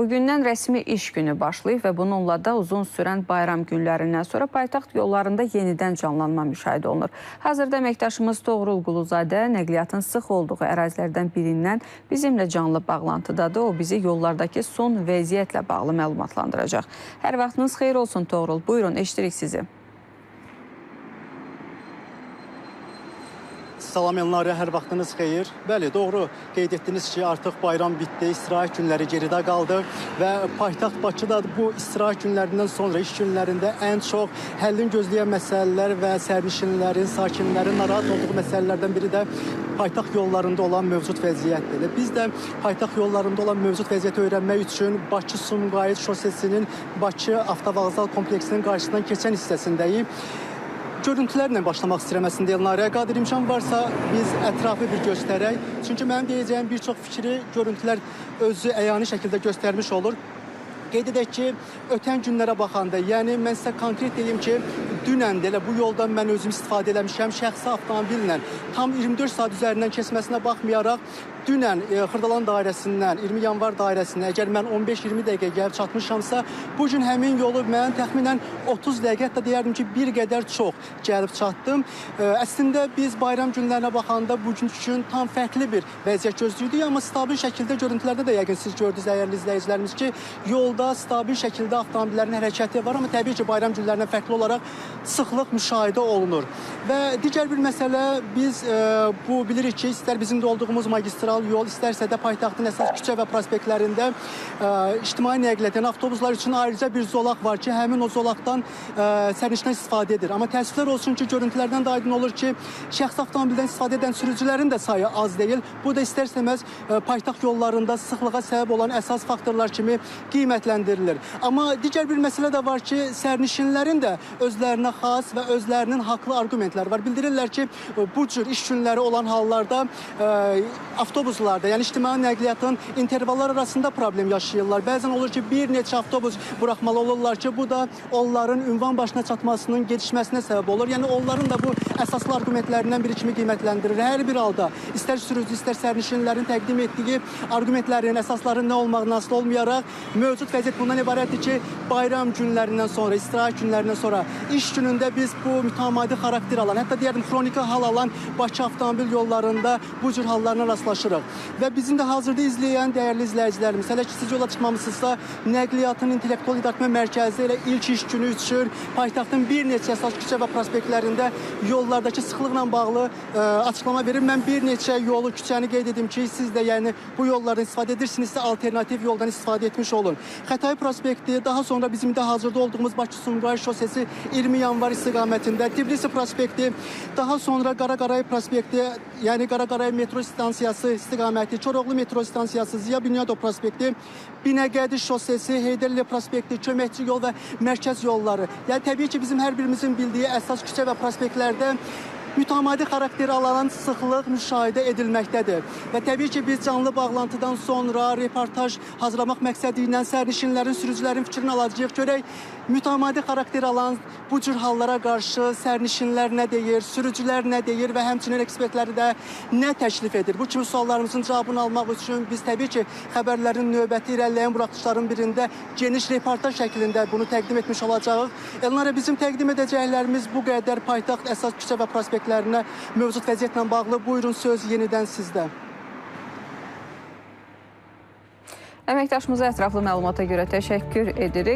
Bugündən rəsmi iş günü başlayıb və bununla da uzun sürən bayram günlərindən sonra paytaxt yollarında yenidən canlanma müşahidə olunur. Hazırda əməkdaşımız Toğrul Quluzadə nəqliyyatın sıx olduğu ərazilərdən birindən bizimlə canlı bağlantıdadır. O bizi yollardakı son vəziyyətlə bağlı məlumatlandıracaq. Hər vaxtınız xeyir olsun Toğrul. Buyurun, eşidirik sizi. Salam Elnarə, hər vaxtınız xeyir. Bəli, doğru qeyd etdiniz ki, artıq bayram bitdi, istirahət günləri geridə qaldı və paytaxt Bakıda bu istirahət günlərindən sonra iş günlərində ən çox həllini gözləyən məsələlər və sərnişinlərin, sakinlərin narahat olduğu məsələlərdən biri də paytaxt yollarında olan mövcud vəziyyətdir. Biz də paytaxt yollarında olan mövcud vəziyyəti öyrənmək üçün Bakı-Sumqayıt şosesinin Bakı Avtovağzal kompleksinin qarşısından keçən hissəsindəyik. Görüntülərlə başlamaq istəyirəm əslində Elnarə. Qadir imkan varsa biz ətrafı bir göstərək. Çünki mənim deyəcəyim bir çox fikri görüntülər özü əyani şəkildə göstərmiş olur. Qeyd edək ki, ötən günlərə baxanda, yəni mən sizə konkret deyim ki, dünən də elə bu yoldan mən özüm istifadə eləmişəm şəxsi avtomobillə. Tam 24 saat üzərindən keçməsinə baxmayaraq, dünən Xırdalan dairəsindən, 20 yanvar dairəsindən əgər mən 15-20 dəqiqə gəlib çatmışamsa, bu gün həmin yolu mən təxminən 30 dəqiqə, hətta deyərdim ki, bir qədər çox gəlib çatdım. Əslində biz bayram günlərinə baxanda bugünkü gün tam fərqli bir vəziyyət gözləyirdik, amma stabil şəkildə görüntülərdə də yəqin siz gördünüz, dəyərli izləyicilərimiz ki, yolda stabil şəkildə avtomobillərin hərəkəti var, amma təbii ki, bayram günlərindən fərqli olaraq sıxlıq müşahidə olunur. Və digər bir məsələ, biz bu bilirik ki, istər bizim də olduğumuz magistral yol, istərsə də paytaxtın əsas küçə və prospektlərində ictimai nəqliyyat, yəni avtobuslar üçün ayrıca bir zolaq var ki, həmin o zolaqdan sərnişinlər istifadə edir. Amma təəssüflər olsun ki, görüntülərdən də aydın olur ki, şəxsi avtomobildən istifadə edən sürücülərin də sayı az deyil. Bu da istər-istəməz paytaxt yollarında sıxlığa səbəb olan əsas faktorlar kimi qiymətləndirilir. Amma digər bir məsələ də var ki, sərnişinlərin də özlərinə xas və özlərinin haqlı arqumentləri var. Bildirirlər ki, bu cür iş günləri olan hallarda avtobuslarda, yəni ictimai nəqliyyatın intervallar arasında problem yaşayırlar. Bəzən olur ki, bir neçə avtobus buraxmalı olurlar ki, bu da onların ünvan başına çatmasının gecikməsinə səbəb olur. Yəni onların da bu əsaslı arqumentlərindən biri kimi qiymətləndirilir. Hər bir halda istər sürücü, istər sərnişinlərin təqdim etdiyi arqumentlərin, əsasların nə olmağından asılı olmayaraq mövcud vəziyyət bundan ibarətdir ki, bayram günlərindən sonra, istirahət günlərindən sonra iş günündə biz bu mütəmadi xarakter alan, hətta deyərdim xroniki hal alan Bakı avtomobil yollarında bu cür hallarına rastlaşırıq. Və bizim də hazırda izləyən dəyərli izləyicilərimiz, hələ ki siz yola çıxmamışsınızsa, Nəqliyyatın İntellektual İdarəetmə Mərkəzi elə ilk iş günü üçün paytaxtın bir neçə əsas küçə və prospektlərində yollardakı sıxlıqla bağlı açıqlama verir. Mən bir neçə yolu, küçəni qeyd edim ki, siz də yəni bu yollardan istifadə edirsinizsə, alternativ yoldan istifadə etmiş olun. Xətai prospekti, daha sonra bizim də hazırda olduğumuz Bakı-Sumqayıt şosesi 20 yanvar istiqamətində, Tbilisi prospekti, daha sonra Qaraqaray prospekti, yəni Qaraqaray metro stansiyası istiqaməti, Çoroğlu metro stansiyası, Ziya Bünyadov prospekti, Binəqədi şosesi, Heydər Əliyev prospekti, Köməkçi yol və mərkəz yolları. Yəni təbii ki, bizim hər birimizin bildiyi əsas küçə və prospektlərdə mütəmadi xarakteri alan sıxlıq müşahidə edilməkdədir. Və təbii ki, biz canlı bağlantıdan sonra reportaj hazırlamaq məqsədi ilə sərnişinlərin, sürücülərin fikrini alacağıq. Görək, mütəmadi xarakteri alan bu cür hallara qarşı sərnişinlər nə deyir, sürücülər nə deyir və həmçinin ekspertləri də nə təklif edir? Bu kimi suallarımızın cavabını almaq üçün biz təbii ki, xəbərlərin növbəti irəliləyən buraxılışların birində geniş reportaj şəklində bunu təqdim etmiş olacağıq. Elnarə, bizim təqdim edəcəklərimiz bu qədər paytaxt əsas küçə və prospektlərinə mövcud vəziyyətlə bağlı. Buyurun, söz yenidən sizdə. Əməkdaşımıza ətraflı məlumata görə təşəkkür edirik.